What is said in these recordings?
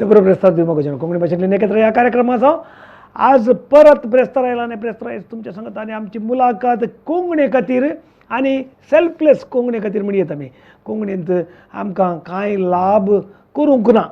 देवबरो ब्रेस्तार तुमी मोगाचें कोंकणी भाशेंतल्यान एकत्र ह्या कार्यक्रमाचो आज परत ब्रेस्तार आयला आनी ब्रेस्तार आयज तुमच्या सांगता आनी आमची मुलाखत कोंकणे खातीर आनी सेल्फलेस कोंकणे खातीर म्हणयेत आमी. कोंकणींत आमकां कांय लाभ करूंक ना,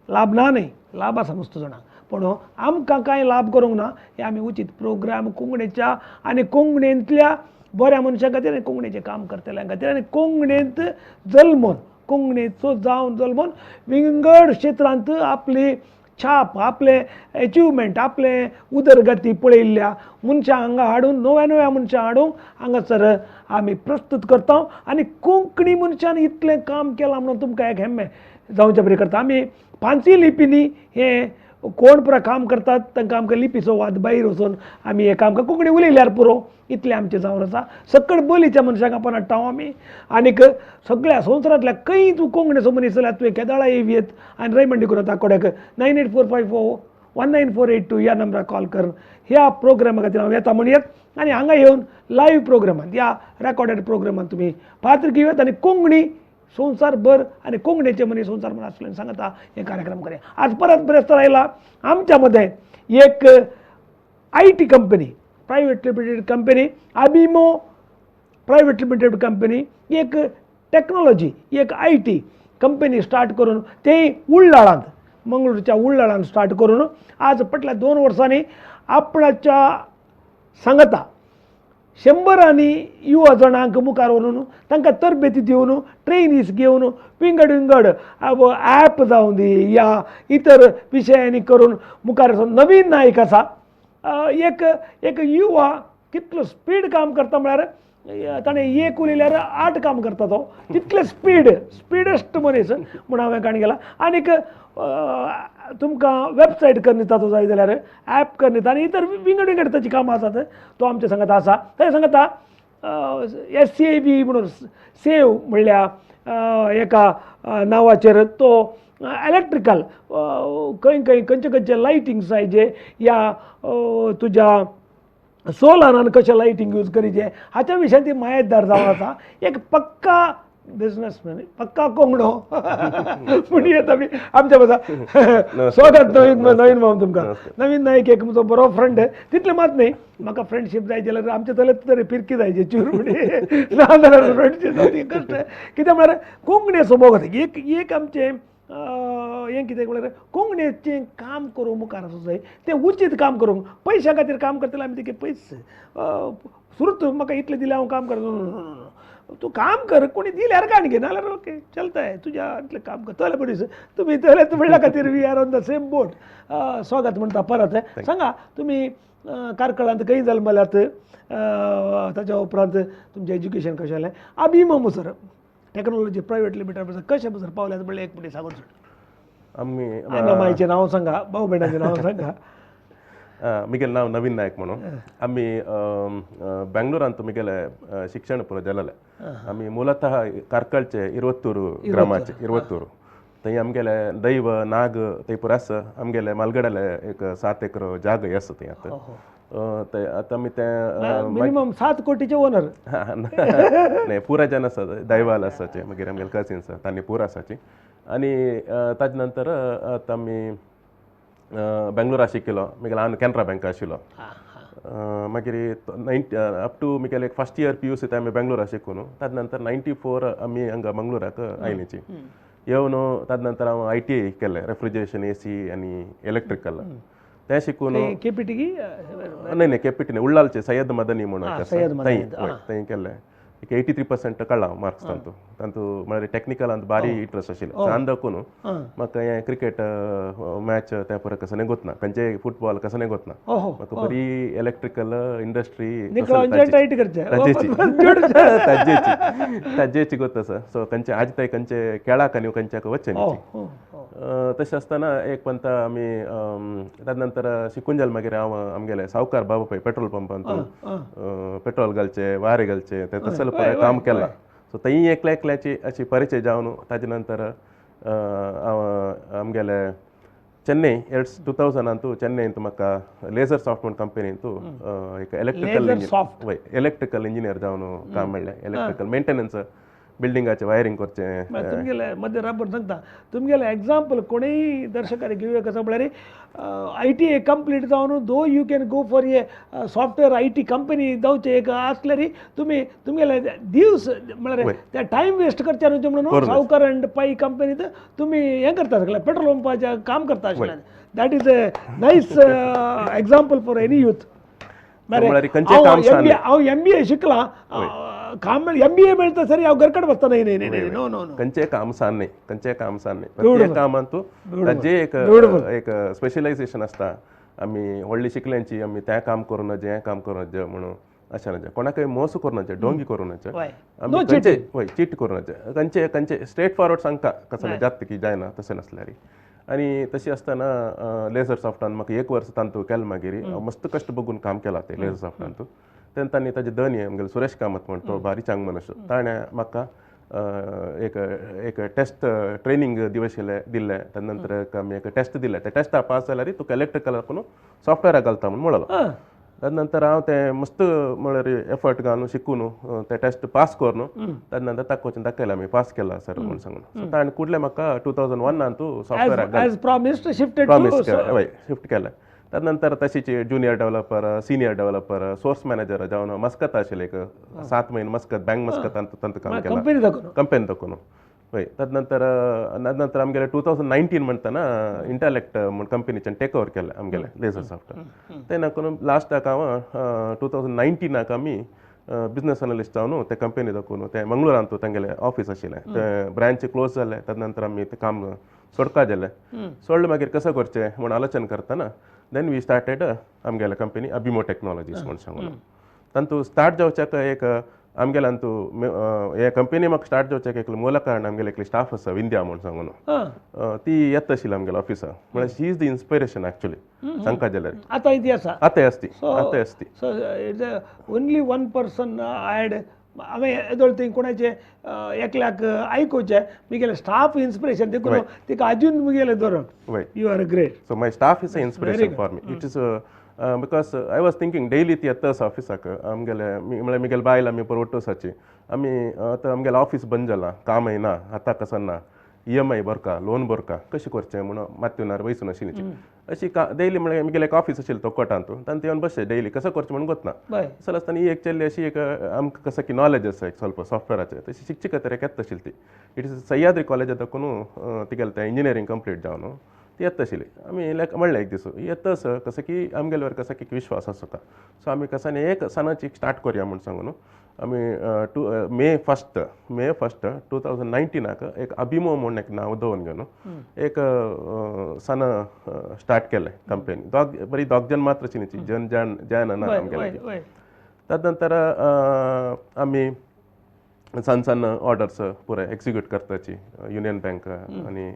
लाभ ना न्हय, लाभ आसा मस्त जाणां, पूण आमकां कांय लाभ करूंक ना हे आमी उचीत प्रोग्राम कोंकणीच्या आनी कोंकणींतल्या बऱ्या मनशां खातीर आनी कोंकणीचें काम करतल्यां खातीर आनी कोंकणींत जल्मून कोंकणीचो जावन जल्मून विंगड क्षेत्रांत आपली छाप, आपले एचिवमेंट, आपले उदरगती पळयल्ल्या मनशां हांगा हाडून नव्या नव्या मनशां हाडूंक हांगासर आमी प्रस्तूत करता. आनी कोंकणी मनशान इतलें काम केलां म्हणून तुमकां एक हेम्मे जावचे बरी करता. आमी पांचूय लिपींनी हें कोण पुरा काम करतात तांकां आमकां लिपीचो वाद भायर वचून आमी हें काम कोंकणी उलयल्यार पुरो इतलें आमचें जावन आसा. सकळ बोलीच्या मनशांक आपण हाडटा आमी आनीक सगळ्या संवसारांतल्या खंय तूं कोंकणीचो मनीस जाल्यार तुवें केदळा येयत आनी रयमंडी करून आकोड्याक 9845419482 ह्या नंबरार कॉल कर. ह्या प्रोग्रामा खातीर हांव येता म्हणयत आनी हांगा येवन लायव्ह प्रोग्रामान ह्या रेकॉर्डेड प्रोग्रामान तुमी पात्र घेवयात आनी कोंकणी संवसारभर आनी कोंकणीचे मनीस संवसारभर आसले सांगता हे कार्यक्रम करूया. आज परत ब्रेस्तार आयला आमच्या मदें एक IT company, private limited company, Abimo private limited company, एक टॅक्नॉलॉजी, एक IT company start करून ते उल्लाळांत, मंगळूरच्या उल्लाळांत स्टार्ट करून आज फाटल्या 2 वर्सांनी आपणाच्या सांगता शंबरांनी युवा जाणांक मुखार व्हरून तांकां तरबेती दिवन ट्रेनीस घेवन विंगड विंगड ॲप जावं दी या इतर विशयांनी करून मुखार नवीन नायक आसा. एक एक युवा कितलो स्पीड काम करता म्हळ्यार ताणें एक उलयल्यार 8 काम करता तो, तितले स्पीड, स्पिडस्ट मनीस म्हूण हांवें काणी केला. आनीक तुमकां वेबसायट करून दिता तो जाय जाल्यार ॲप करून दिता आनी इतर विंगड विंगड ताचीं कामां आसात. तो आमच्या सांगता आसा. थंय सांगता SAV म्हणून सेव म्हणल्या एका नांवाचेर तो इलेक्ट्रिकल खंय खंय खंयचे खंयचे लायटिंग्स जाय जे या तुज्या सोलारान कशें लायटींग यूज करीचे हाच्या विशयान ती मायतदार जावन आसा. एक पक्का बिजनेसमॅन, पक्का कोंगडो म्हण येता आमी आमच्या बसा. स्वागत नवीन नवीन माम तुमकां. नवीन नायक एक म्हजो बरो फ्रेंड, तितलें मात न्हय म्हाका फ्रेंडशीप जाय जाल्यार आमचे तले तरी फिरकी जायची चुरमुडी ना जाल्यार फ्रेंडशीप जावची कश्ट. कित्याक म्हळ्यार कोंकणीचो मोग एक एक आमचें हें कितें म्हळ्यार कोंकणीचें काम करूंक मुखार आसूंक जाय, तें उचीत काम करूंक, पयशां खातीर काम करतले आमी तिके पयस सुरत म्हाका इतलें दिलें हांव काम करता, तूं काम कर, कोणी दिल्यार काण घे नाल्यार ओके चलताय तुज्या इतलें काम कर. तले मनीस तुमी तले म्हणल्या खातीर we are on the same boat. स्वागत म्हणटा परत. सांगा तुमी कार्कळांत खंय जल्मल्यात, ताच्या उपरांत तुमचें एज्युकेशन कशें जालें, अभिमो मुसर टेक्नॉलॉजी प्रायवेट लिमिटेड कशें मुसर पावल्यात म्हणल्यार एक मिनट सांगून सोड. आमी मायचें नांव सांगा, भाव भयणाचें नांव सांगा. मिगेलें नांव नवीन नायक म्हणून. आमी बेंगलोरांत मिगेलें शिक्षण पुरो जालेलें. आमी ಮೂಲತಃ ಕಾರ್ಕಳचे इरवत्तूर ग्रामाचे, इरवत्तूर थंय आमगेले दैव नाग थंय पुरो आसा. आमगेले मालगडाले एक 7 एकर जाग आसा थंय आतां. ते आतां आमी तें मिनिमम 7 कोटीचे ओनर न्हय पुरा जन आसा, दैवाल आसाचे, मागीर आमगेले कजिन्स आसा तांणी पुरा आसाची. आनी ताजे नंतर आतां आमी बेंगलोरा शिकिल्लो. मागीर हांव कॅनरा बँक आशिल्लो. मागीर अप टू मिगेले फर्स्ट इयर PUC ते आमी बेंगलोरा शिकून ताजे नंतर 94 आमी हांगा मंगळूराक आयलीची येवन ताजे नंतर हांव ITI केलें, रेफ्रिजरेशन AC आनी इलेक्ट्रिकल तें शिकून. केपीटी न्हय न्हय केपीटी न्हय, उल्लालचे सय्यद मदनी म्हणून थंय थंय केल्लें. एक 83% काडला मार्क्स तांतू. तांतू म्हळ्यार टॅक्निकलांत बारी इंट्रस्ट आशिल्लें सान दाखोवन म्हाका हें क्रिकेट मॅच तें पुरो कसो गोतना, खंयचेय फुटबॉल कसो गोतना, म्हाका बरी इलेक्ट्रिकल इंडस्ट्री ताजेची गोत आसा. सो खंयचे आज ते खंयचे खेळाक आनी खंयच्याक वचचें न्ही. तशें आसतना एक पंता आमी ताजे नंतर शिकून जालें. मागीर हांव आमगेले सावकार बाबा पळय पेट्रोल पंपांत पेट्रोल घालचें, वारें घालचें, तें तसलें पळय काम केलां. सो थंय एकल्या एकल्याची अशी परिचय जावन ताजे नंतर हांव आमगेले चेन्नई 2000 चेन्नईंत म्हाका लेझर सॉफ्ट म्हण कंपनींत एक इलेक्ट्रिकल वय इलेक्ट्रिकल इंजिनियर जावन काम मेळ्ळें. Electrical maintenance बिल्डिंगाचें वायरींग करचें. तुमगेले मध्य राबर सांगता तुमगेले एग्जाम्पल कोणूय दर्शकांनी घेवया. कसो म्हळ्यार I T A complete जावन though you can go for a software I T company जावचें एक आसल्यार तुमी तुमगेले दिवस म्हळ्यार ते टायम वेस्ट करचे न्हय म्हणून सावकार अँड पै कंपनीत तुमी हें करता सगळें पेट्रोल पंपाचें काम करता आशिल्लें. That is a nice example for any youth. हांव एम बी ए शिकलां, काम एम बी ए मेळटा सर हांव घरकड बसता. न्ही न्ही न्ही नो नो नो खंयचें काम सान न्ही, खंयचें काम सान न्ही. प्रत्येक कामान तूं ताजें एक एक स्पेशलायझेशन आसता. आमी व्हडली शिकल्यांची आमी तें काम करूं नजे, हें काम करूं नजे म्हणून अशें नजे. कोणाकय मोस करूं नजे, डोंगी करूं नजे, आमी खंयचे वय चीट करूं नजे. खंयचे खंयचे स्ट्रेट फॉरवर्ड सांगता कसलें जाता की जायना तशें नासल्यार. आनी तशी आसतना लेझर सॉफ्टान म्हाका एक वर्स तांतू केलें. मागीर मस्त कश्ट बघून काम केलां तें लेझर सॉफ्टांतू. तेन्ना तांणी ताजे धनी आमगेलो सुरेश कामत म्हण तो भारी चांग मनीस, ताणें म्हाका एक एक टेस्ट ट्रेनींग दिवशिल्लें दिल्लें. ताजे नंतर आमी एक टेस्ट दिलें, ते टेस्टा पास जाल्यार तुका इलेक्ट्रिकल करून सॉफ्टवेराक घालता म्हूण म्हणलो. ताजे नंतर हांव तें मस्त म्हळ्यार एफर्ट घालून शिकून ते टेस्ट पास करून ताजे नंतर ताका वचून दाखयलें आमी पास केला सर म्हूण सांगून. सो ताणें कुडलें म्हाका 2001 तूं सॉफ्टवेराक प्रॉमीस हय शिफ्ट केलें. ताजे नंतर तशीच junior developer, senior developer, source manager जावन मस्कत आशिल्लें एक 7 म्हयने मस्कत बँक मस्कतांत तांतू काम केलां कंपनी दाखोवन. हय ताजे नंतर नंतर आमगेलें 2019 म्हणटना इंटलेक्ट म्हण कंपनीच्यान टेक ओवर केलें आमगेलें लेझर सॉफ्टवेअर. तेन्ना करून लास्टाक हांव 2019 आमी बिजनस एनालिस्ट जावन ते कंपनी दाखोवन ते मंगळुरांत तांगेलें ऑफीस आशिल्लें, ते ब्रांच क्लोज जालें. ताजे नंतर आमी तें काम सोडका जालें. सोडलें मागीर कसो करचें म्हूण आलोचन करतना then we started आमगेले कंपनी अभिमो टेक्नॉलॉजीज म्हूण सांगून. तांतू स्टार्ट जावच्याक एक आमगेले अंतू हे कंपनी म्हाका स्टार्ट जावच्याक एक मूल कारण आमगेले एकली स्टाफ आसा विंद्या म्हूण सांगून, ती येता आशिल्ली आमगेल्या ऑफिसा. म्हळ्यार she is the inspiration actually सांगता जाल्यार. आतां ती आसा, आतां आसती, आतां आसती. So it's only one person add. हांवें येदोळ थंय कोणाचें एकल्याक आयकुचें मुगेलें स्टाफ इन्स्पिरेशन देखून तिका आजून मुगेलें धरून. You are great. So my staff is a inspiration for me. It is because I was thinking daily ती येता आसा ऑफिसाक आमगेले म्हळ्यार मुगेले बायल आमी परवडटो आसाची. आमी आतां आमगेलें ऑफीस बंद जालां, कामय ना, आतां कसो ना, E M I Bharka, loan भरका, कशें करचें म्हणून मात्युनार वयसून आशिल्ली अशी डेली. म्हळ्यार मुगेलें एक ऑफीस आशिल्लें तोकोटांत, तांतूं येवन बसचें डेली कसो करचें म्हणून गोतना. तसो आसतना ही एक चली अशी एक आमकां कसो की नॉलेज आसा एक स्वल्प सॉफ्टवेराचें, तशी शिक्षिका तर एक येता आशिल्ली ती. It is Sahyadri कॉलेजा दाखोवन तिगेलें तें इंजिनियरींग कंप्लीट जावन ती येता आशिल्ली. आमी म्हणलें एक दीस येता आसा कसो की आमगेल्यावर कसो की विश्वास आसा तुका. सो आमी कसानी एक सणाची स्टार्ट करया म्हूण सांगून आमी मे 1, 2019 एक अभिमो म्हूण एक नांव दवरून घेवन एक सण स्टार्ट केलें कंपनी. दोग बरी दोग जन मात्र आशिल्ली, जन जाण जायना ना आमगेले. ताजे नंतर आमी सान सान ऑर्डर्स पुराय एक्सिक्यूट करताची युनियन बँक आनी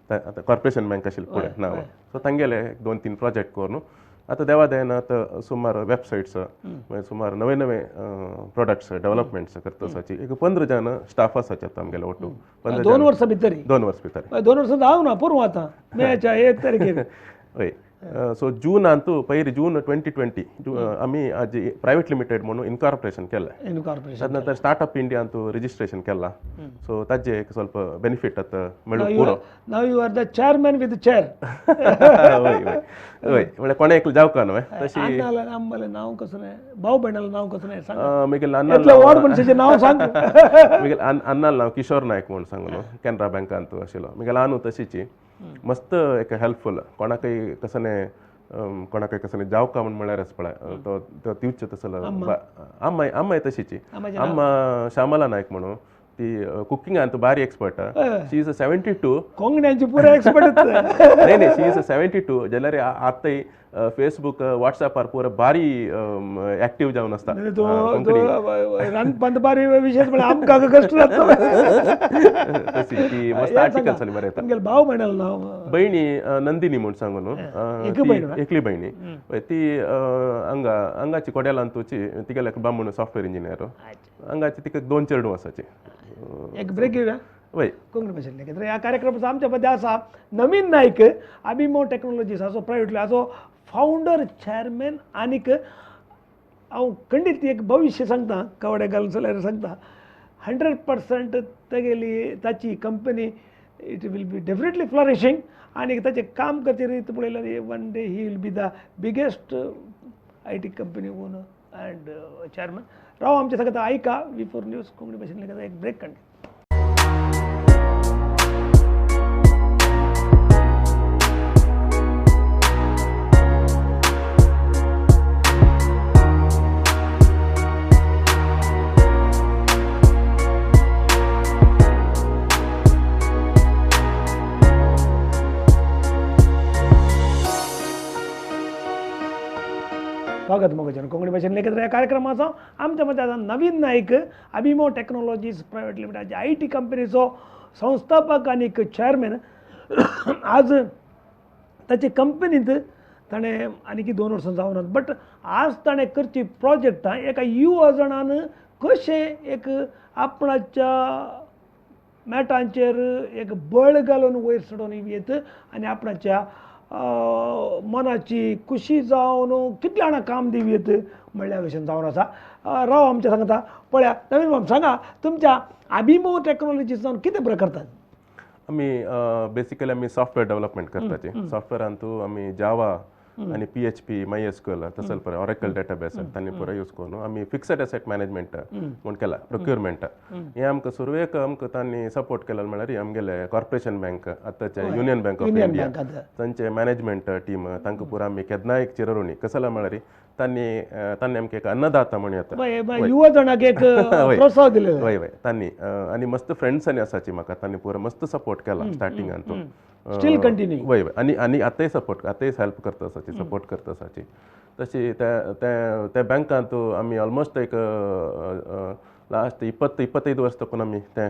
आतां कॉर्पोरेशन बँक आशिल्लें फुडें नांव. सो तांगेले 2-3 प्रोजेक्ट करून आतां देवा दयेन आतां सुमार वेबसायट्स मागीर सुमार नवे नवे प्रोडक्ट्स डेवलपमेंट्स करता आसाची. एक 15 जाण स्टाफ आसाचे आतां आमगेले ಒಟ್ಟು. 2 वर्सां भितर, 2 वर्स भितर, 2 वर्सां जावं ना पुरो आतां मेच्या 1 तारखेर. हय. सो जूनांतू पयर जून 2020 आमी आज प्रायवेट लिमिटेड म्हणून इनकॉर्पोरेशन केलें. इनकॉर्पोरेशन नंतर स्टार्टअप इंडियांतू रजिस्ट्रेशन केलां. सो ताजे एक ಸ್ವಲ್ಪ बेनिफिट आतां मेळूं पुरो. Now you are the chairman with chair. हय हय हय, म्हळ्यार कोणें एकलें जावका न्हय तशी. अण्णालें आंबालें नांव कसलें, भाव भयणालें नांव कसलें सांग. मुगेलें इतलें व्हड मनशाचें नांव सांग. मुगेलें अण्णालें नांव किशोर नायक म्हूण सांगून कॅनरा बँकांत आशिल्लो. मुगेलें आनू तशीची मस्त एक हेल्पफूल, कोणाकय कसलें कोणाकय कसलें जावका म्हूण म्हळ्यारच पळय तो तो दिवचें तसलो. आम्माय आम्माय तशीची. आम्मा श्यामला नायक म्हणून ती कुकिंगांत भारी एक्सपर्ट. She is a 72. कोंकण्याची पुरा एक्सपर्ट. न्हय न्हय, शी is a 72 जाल्यार आतांय फेसबूक वॉट्सॅपार पुरा भारी एक्टीव जावन आसता. रांदपांत भारी विशेश म्हळ्यार आमकां कश्ट जाता. तशी ती मस्त आर्टिकल्स आनी बरयता. तुमगेलें भाव म्हणलें नांव? भयणी नंदिनी म्हूण सांगून, एकली भयणी. ती हांगा हांगाची कोड्यालांतूची, तिगेले बामण सॉफ्टवेअर इंजिनियर. हांगाची तिका 2 चेडूं आसाची. एक ब्रेक घेवया. वय कोंकणी भाशेंतलें. तर ह्या कार्यक्रमाचो आमच्या मदें आसा नवीन नायक, अभिमो टेक्नॉलॉजीस हाचो प्रायवेट हाचो फावंडर चॅरमॅन. आनीक हांव खंडीत एक भविश्य सांगता, कवडे घालून जाल्यार सांगता, 100% तेगेली ताची company it will be definitely flourishing आनी ताचें काम करचे रीत पळयल्यार one day he will be the biggest IT company owner and chairman. राव आमच्या सगळ्यात आयका V4 news Konkani भाशेन एक ब्रेक काडली. स्वागत मोगजन कोंकणी भाशेन लेखित ह्या कार्यक्रमाचो. आमच्या मदीं आतां Naveen Nayak Abhimo technologies private limited IT कंपनीचो संस्थापक आनी चेअरमॅन. आज ताचे कंपनींत ताणें आनीक 2 वर्सां जावना, बट आज ताणें करची प्रोजेक्टां एका युवा जाणान कशें एक आपणाच्या मॅटांचेर एक बळ घालून वयर चडोवन येत आनी आपणाच्या मनाची खुशी जावन कितले जाणां काम दिवयेत म्हणल्या भशेन जावन आसा. राव आमच्या सांगता पळया नवीन बाब, सांगा तुमच्या अभिमो टेक्नॉलॉजी जावन कितें बरें करतात? आमी बेसिकली आमी सॉफ्टवेअर डेव्हलपमेंट करताचे. सॉफ्टवेअरांतू आमी जावा आनी PHP, MySQL तसले पळय ऑरेकल डेटाबेस तांणी पुरो यूज करून आमी फिक्सड एसेट मॅनेजमेंट म्हूण केला, प्रोक्युरमेंट. हें आमकां सुरवेक आमकां तांणी सपोर्ट केला म्हळ्यार आमगेले कॉर्पोरेशन बँक, आतांचे युनियन बँक ऑफ इंडिया, तांचे मॅनेजमेंट टीम तांकां पुरो आमी केन्नाय एक चिररुणी कसला म्हळ्यार तांणी तांणी आमकां एक अन्नदाता म्हण येता, युवा जाणांक एक प्रोत्साहन दिलें. हय हय, तांणी आनी मस्त फ्रेंड्स आनी आसाची म्हाका, तांणी पुरो मस्त सपोर्ट केला स्टार्टिंगान तो स्टील कंटिन्यू. वय वय, आनी आनी आतांय सपोर्ट, आतांय हेल्प करता आसाची, सपोर्ट करता आसाची. तशी त्या त्या बँकांत आमी ऑलमोस्ट एक लास्ट 20-25 वर्स तकून आमी तें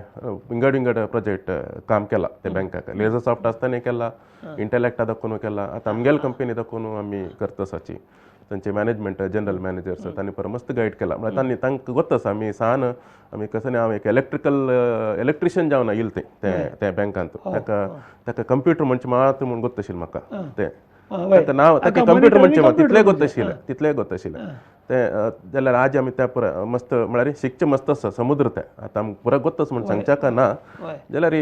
विंगड विंगड प्रोजेक्ट काम केला त्या बँकाक. लेजर सॉफ्ट आसतना केला, इंटेलेक्टा दाखोवन केला, आतां आमगेले कंपनी दाखोवन आमी करता आसाची. तांचे मॅनेजमेंट जनरल मॅनेजर्स तांणी परत मस्त गायड केला. म्हळ्यार तांणी तांकां गोत आसा आमी सान आमी कसं हांव एक इलेक्ट्रिकल इलेक्ट्रिशियन जावन येयलें तें त्या बँकांत. ताका ताका कंप्युटर म्हणचे मात्र म्हूण गोत आशिल्लें म्हाका तें, ताका नांव ताका कंप्युटर म्हणचें तितलें गोत आशिल्लें, तितलें गोत आशिल्लें तें. जाल्यार आज आमी त्या पुरा मस्त म्हळ्यार शिकचें मस्त आसा समुद्र तें, आतां आमकां पुरा गोत आसा म्हूण सांगच्याक ना, जाल्यार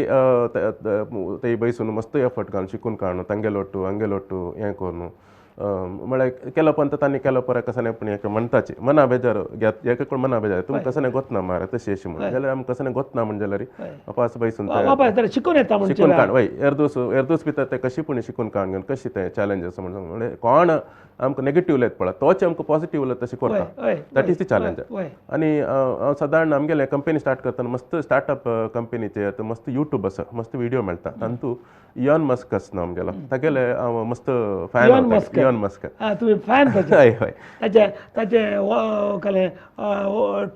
ते बैसून मस्त एफर्ट घालून शिकून काडून तांगेलो लोटू हांगे लोटू हें करून म्हळ्यार केलो पण तांणी केलो परत कसं नाही पण एक म्हणताची मना बेजार घेत एक मना बेजार तुमकां कसं नाही गोत ना मारे तशी अशी म्हणून जाल्यार आमकां कसं नाही गोत ना म्हण जाल्यार वापास बैसून शिकून येता, शिकून काड वय एरदोस एरदोस भितर ते कशी पूण शिकून काड घेवन कशी ते चॅलेंज आसा म्हणून म्हळ्यार कोण आमकां नेगेटीव उलयत पळय तोच आमकां पॉझिटीव उलयत तशें करता, that is the challenge. आनी हांव सादारण आमगेले कंपनी स्टार्ट करतना मस्त स्टार्टअप कंपनीचे आतां मस्त युट्यूब आसा, मस्त व्हिडियो मेळटा, तातूंत इयॉन मस्क आसना आमगेलो, तागेले हांव मस्त फॅन. इयॉन मस्क तुमी फॅन? हय हय, ताचे ताचे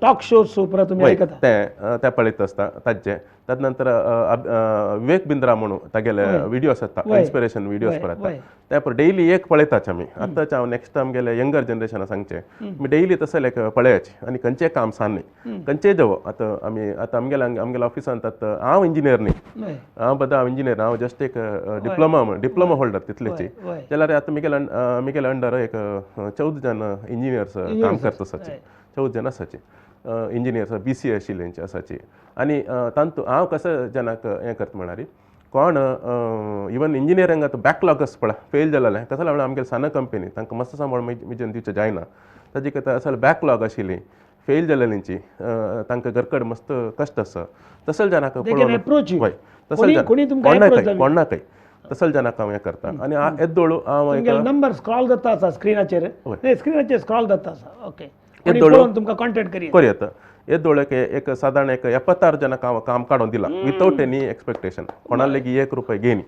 टॉक शोज परत तुमी आयकता ते ते पळयत आसता ताचे. ताजे नंतर विवेक बिंद्रा म्हणून तागेले व्हिडियोज आसता, इन्स्पिरेशन व्हिडियोज पळयता ते पर डेली एक पळयताच आमी. आतांच हांव नेक्स्ट आमगेले यंगर जनरेशना सांगचें आमी डेली तसलें एक पळयाचे आनी खंयचें काम सान न्ही खंयचें जावं. आतां आमी आतां आमगेले आमगेल्या ऑफिसांत आतां हांव इंजिनियर न्ही, हांव बद्दल हांव इंजिनियर, हांव जस्ट एक डिप्लोमा होल्डर तितलेची. जाल्यार आतां मिगेले मिगेले अंडर एक 14 जाण इंजिनियर्स काम करता आसाचे, 14 जाण आसाचे इंजिनियर्स BCA आशिल्ल्यांचे आसाची. आनी तांतू हांव कसो जनाक हें करता म्हळ्यार कोण इवन इंजिनियरिंग आतां बॅकलॉग आसा पळय फेल जालें कसो म्हळ्यार आमगेले सान कंपनी तांकां मस्त सांबाळ मिजन दिवचें जायना, ताजी कथा असो बॅकलॉग आशिल्ली फेल जालेल्यांची तांकां घरकड मस्त कश्ट आसा तसले जनाक पळोवन वय तसले कोणाकय कोणाकय तसले जनाक हांव हें करता. आनी येदोळ हांव नंबर स्क्रॉल जाता आसा स्क्रिनाचेर, स्क्रिनाचेर स्क्रॉल जाता आसा, ओके तुमकां कॉन्टेक्ट करूं येता. येदोळ एक सादारण एक 76 जणांक हांव काम काडून दिलां विथआउट एनी एक्सपेक्टेशन, कोणा लेगीत 1 रुपये घेयनी,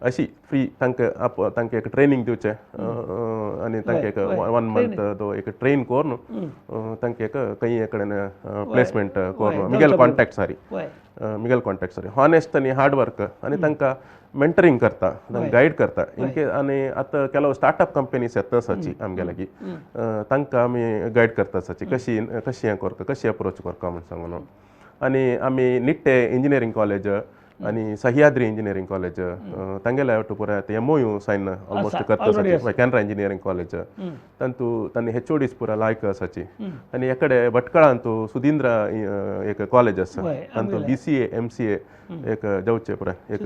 अशी फ्री तांकां तांकां एक ट्रेनींग दिवचें आनी तांकां एक 1 मंथ दो एक ट्रेन करून तांकां एक खंय कडेन प्लेसमेंट करून मिगेल कॉन्टेक्ट सारी मिगेल कॉन्टेक्ट सारी हॉनेस्ट आनी हार्ड वर्क आनी तांकां मेंटरींग करता, तांकां गायड करता इनके. आनी आतां ಕೆಲವು स्टार्टअप कंपनीज येता आसाची आमगे लागीं, तांकां आमी गायड करता आसाची कशी कशी हें करता कशी अप्रोच करता म्हूण सांगून. आनी आमी निट्टे इंजिनियरींग कॉलेज आनी सह्याद्री इंजिनियरींग कॉलेज तांगेले आवटू पुराय आतां एमओयू सायन ऑलमोस्ट करता आसाची. कॅनरा इंजिनियरींग कॉलेज तांतू तांणी एचओडीस पुरा लायक आसाची. आनी एकडे भटकळांतू सुधींद्र एक कॉलेज आसा तांतू BCA MCA एक जावचे पुराय एक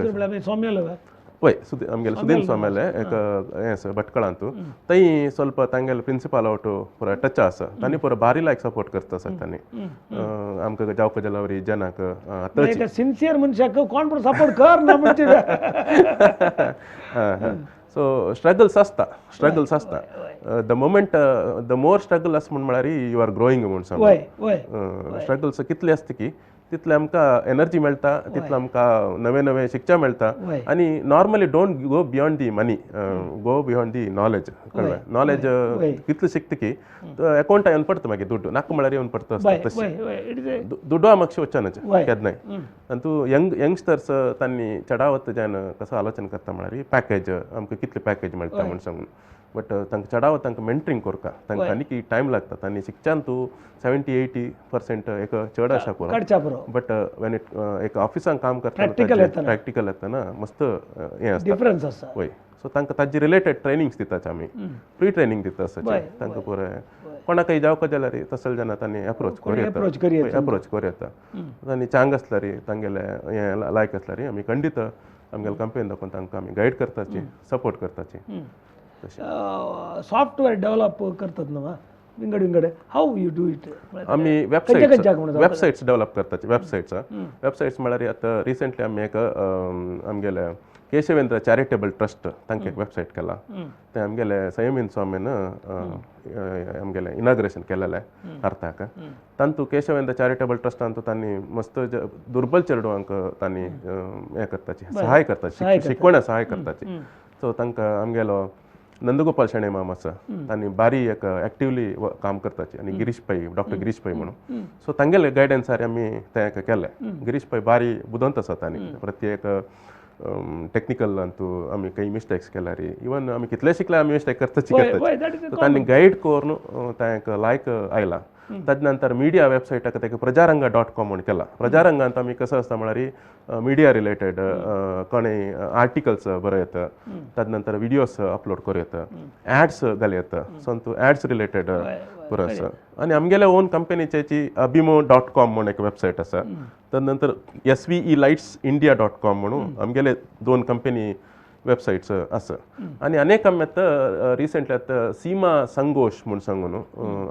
वय आमगेले सुधीन स्वाम्याले एक हें आसा भटकळांतू थंय ಸ್ವಲ್ಪ तांगेले प्रिंसिपाल आवटू पुरा टच आसा तांणी पुरा भारी लायक सपोर्ट करता आसा तांणी आमकां जावपा जाल्यार जनाक आतां सिन्सियर मनशाक कोण पण सपोर्ट कर ना म्हणजे. सो स्ट्रगल्स आसता, स्ट्रगल्स आसता. The moment the more struggle आसा म्हण म्हळ्यार you are growing म्हूण सांग. स्ट्रगल्स कितले आसता की तितले आमकां एनर्जी मेळटा, तितले आमकां नवे नवे शिक्षा मेळटा. आनी normally don't go beyond the money, go beyond the knowledge. कळ्ळें? नॉलेज कितले शिकता की अकाउंटा येवन पडटा मागीर दुड्डू नाका म्हळ्यार येवन पडटा तशें दुड्डू मातशें वचनाच केन्नाय. आनी तूं यंगस्टर्स तांणी चडावत जावन कसो आलोचन करता म्हळ्यार पॅकेज आमकां कितले पॅकेज मेळटा म्हूण सांगून, बट तांकां चडावत तांकां मेंटरींग करता तांकां आनी टायम लागता. तांणी शिकच्यान तूं 70-80% एक चड आसा पुरो, बट when it एक ऑफिसान काम करता प्रॅक्टिकल येतना मस्त हें आसता डिफरन्स आसा. वय सो तांकां ताजे रिलेटेड ट्रेनिंग्स दिताच आमी, फ्री ट्रेनिंग दिता आसा तांकां पुराय. कोणाकय जावपा जाल्यार तसले जाणा तांणी अप्रोच करूं येता, अप्रोच करूं येता. आनी चांग आसल्यार तांगेले हें लायक आसल्यार आमी खंडीत आमगेले कंपनी दाखोवन तांकां आमी गायड करताची, सपोर्ट करताची. सॉफ्टवेअर डेव्हलप करतात ना विंगड विंगड, how you do it? आमी वेबसायट्स डेव्हलप करताची. वेबसायट्स वेबसायट्स म्हळ्यार आतां रिसेंटली आमी एक आमगेले केशवेंद्र चॅरिटेबल ट्रस्ट तांकां एक वेबसायट केला. तें आमगेले संयमीन स्वामीन आमगेलें इनाग्रेशन केलेलें अर्थाक. तांतू केशवेंद्र चॅरिटेबल ट्रस्टांतू तांणी मस्त दुर्बल चेडवांक तांणी हें करताची, सहाय करताची, शिकवण्या सहाय करताची. सो तांकां आमगेलो नंदगोपाल शेणै माम आसा तांणी बारी एक एक्टिवली काम करताची. आनी गिरीश पै, डॉक्टर गिरीश पै म्हणून, सो तांगेले गायडन्सार आमी तें केलें. गिरीश पै बारी बुदंत आसा, तांणी प्रत्येक टेक्निकल अंतू आमी काही मिस्टेक्स केल्यार इवन आमी कितले शिकले आमी मिस्टेक करताची करताची. तांणी गायड करून तें एक लायक आयला. ताजे नंतर मिडिया वेबसायटाक तेका प्रजारंगा .com म्हूण केला. प्रजारंगांत आमी कसो आसता म्हळ्यार मिडिया रिलेटेड कोणें आर्टिकल्स बरयता, ताजे नंतर विडियोस अपलोड करूं येता, ॲड्स घालूं येता. सो तूं ॲड्स रिलेटेड पुरो आसा. आनी आमगेले ओन कंपनीची अभिमो .com म्हूण एक वेबसायट आसा. ताजे नंतर SVE lights India .com म्हणून आमगेले दोन कंपनी वेबसायट्स आसा. आनी अनेक आमी आतां रिसेंटली आतां सीमा संघोश म्हूण सांगून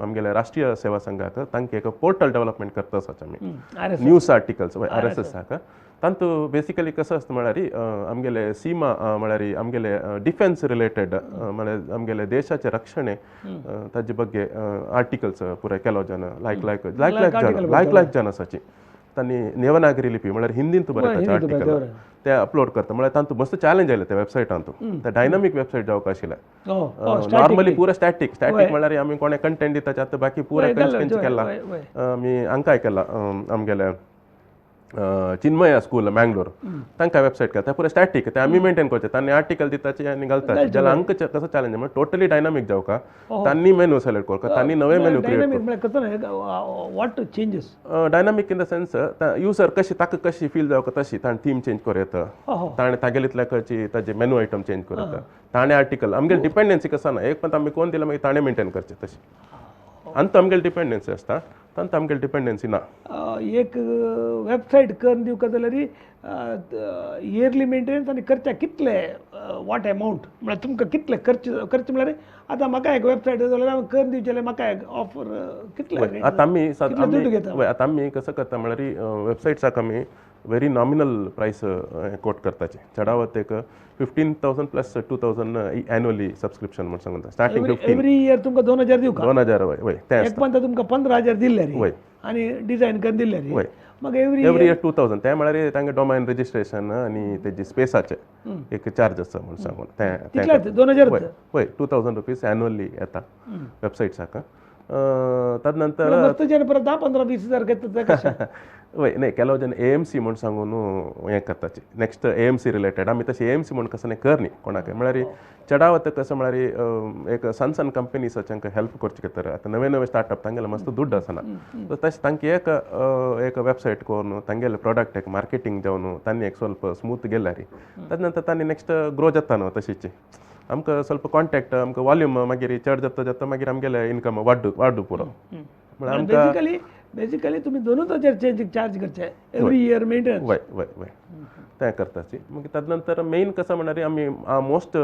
आमगेले राष्ट्रीय सेवा संघाक तांकां एक पोर्टल डेव्हलपमेंट करता आसाच आमी, न्यूज आर्टिकल्स RSS हाका. तांतू बेसिकली कसो आसता म्हळ्यार आमगेले सीमा म्हळ्यार आमगेले डिफेन्स रिलेटेड म्हळ्यार आमगेले देशाचे रक्षणे ताजे ಬಗ್ಗೆ आर्टिकल्स पुराय केलो जन लायक लायक लायक लायक जन लायक लायक जन आसाची. तांणी देवनागरी लिपी म्हळ्यार हिंदींत बरयता आर्टिकल ते अपलोड करता. म्हळ्यार तांतू मस्त चॅलेंज आयले त्या वेबसायटांतू. ते डायनामीक वेबसायट जावंक आशिल्लें. नॉर्मली पुरा स्टॅटीक स्टॅटीक म्हळ्यार आमी कोणें कंटेंट दिता आतां बाकी पुरा कंच कंच केला आमी हांकांय केला आमगेले चिन्मया स्कूल मँगलोर तांकां वेबसायट केला. ते पुरा स्टॅटीक ते आमी मेंटेन करचे, तांणी आर्टिकल दिताचे आनी घालताचे. जाल्यार हांकां कसो चॅलेंज म्हळ्यार टोटली डायनामीक जावका, तांणी मेनू सिलेक्ट करता, तांणी नवे menu create. What changes dynamic in the sense user कशी ताका कशी फील जावका तशी ताणें थीम चेंज करूं येता, ताणें तागेलीतल्या खंयची ताजे मेनू आयटम चेंज करूं येता, ताणें आर्टिकल आमगेले डिपेंडन्सी कसो ना एक पण आमी कोण दिला मागीर ताणें मेंटेन करचें तशें. आनी तो आमगेले डिपेंडन्सी आसता, तांतू आमगेले डिपेंडन्सी ना. एक वेबसायट करून दिवका जाल्यार इयरली मेंटेनन्स आनी खर्चा कितले what amount म्हळ्यार तुमकां कितले खर्च खर्च म्हळ्यार आतां म्हाका एक वेबसायट जाल्यार हांव करून दिवचें जाल्यार म्हाका एक ऑफर कितले आतां आमी आतां आमी कसो करता म्हळ्यार वेबसायट्साक आमी व्हेरी नॉमिनल प्रायस कोट करताचे. चडावत एक 15,000 प्लस 2,000 एन्युअली सबस्क्रिप्शन म्हूण सांगता. स्टार्टिंग 15 एवरी इयर तुमकां 2,000 दिवका, 2,000 वय वय तें एक पंत तुमकां 15,000 दिल्ले वय आनी डिजायन करून दिल्ले वय मागीर एवरी इयर 2,000. तें म्हळ्यार तांगे डोमेन रजिस्ट्रेशन आनी तेजी स्पेसाचे एक चार्ज आसा म्हूण सांगून तें 2,000 वय वय 2,000 रुपीज एन्युअली येता वेबसायट्साक. तदनंतर मस्त जन परत 10-15-20 हजार घेतात. वय नाही, ಕೆಲವು जन ए एम सी म्हूण सांगून हें करताची. Next A M C related आमी तशें ए एम सी म्हूण कसं नाही कर न्ही कोणाक. म्हळ्यार चडावत कसं म्हळ्यार एक सण सण कंपनीस तांकां हेल्प करचे तर आतां नवे नवे स्टार्टअप तांगेले मस्त दुड्ड आसना, सो तशें तांकां एक एक वेबसायट करून तांगेले प्रोडक्ट एक मार्केटींग जावन तांणी एक ಸ್ವಲ್ಪ स्मूथ गेल्यार तद नंतर तांणी नेक्स्ट ग्रो जाता न्हू. तशीच आमकां ಸ್ವಲ್ಪ कॉन्टॅक्ट आमकां वॉल्यूम मागीर चड जाता जाता मागीर आमगेले इन्कम वाड्डू वाड्डू पुरो. म्हळ्यार बेसिकली तुम्ही दोनूच हजार चार्ज करचे एवरी इयर मेंटेनन्स. वय वय वय तें करताची. मागीर तद नंतर मेन कसं म्हळ्यार आमी मोस्ट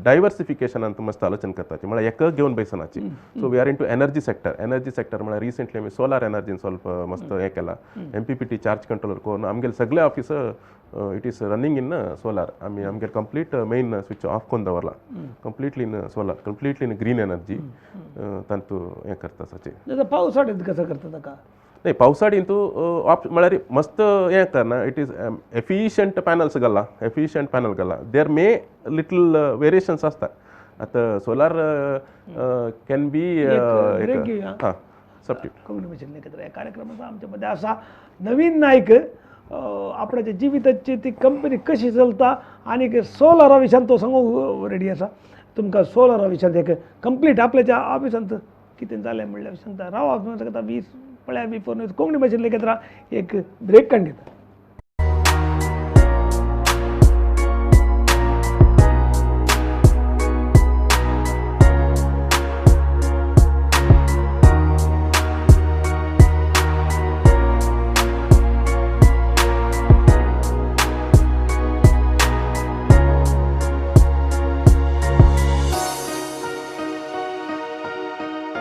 डायवर्सिफिकेशनान मस्त आलोचन करताची. म्हळ्यार एक घेवन बैसनाची. So we are into energy sector. Energy sector म्हळ्यार रिसेंटली आमी सोलार एनर्जीन ಸ್ವಲ್ಪ मस्त हें केलां. M P P T charge controller करून आमगेले सगळे office it is running in solar. आमी आमगेले कंप्लीट मेन स्विच ऑफ करून दवरला, completely in solar, completely in green energy तांतू हें करता. साचे पावसाळ्यात कसं करता ताका? नाही, पावसाळी तूं ऑप म्हळ्यार मस्त हें करना. It is efficient panels घाला, एफिशियंट पॅनल घाला. There may little variations आसता. आतां सोलार can be हां सबस्टिट्यूट. कोंकणी भाशेन एकत्र ह्या कार्यक्रमाचा आमच्यामध्ये असा नवीन नायक आपणाच्या जिविताची ती कंपनी कशी चलता आनी सोलरा विशयान तो सांगूंक रेडी आसा. तुमकां सोलरा विशयान एक कंप्लीट आपल्याच्या ऑफिसांत कितें जालें म्हणल्यार सांगता. राव सांगता 20 पळया V4 news Konkani भाशेन एकत्र एक ब्रेक काडून घेता.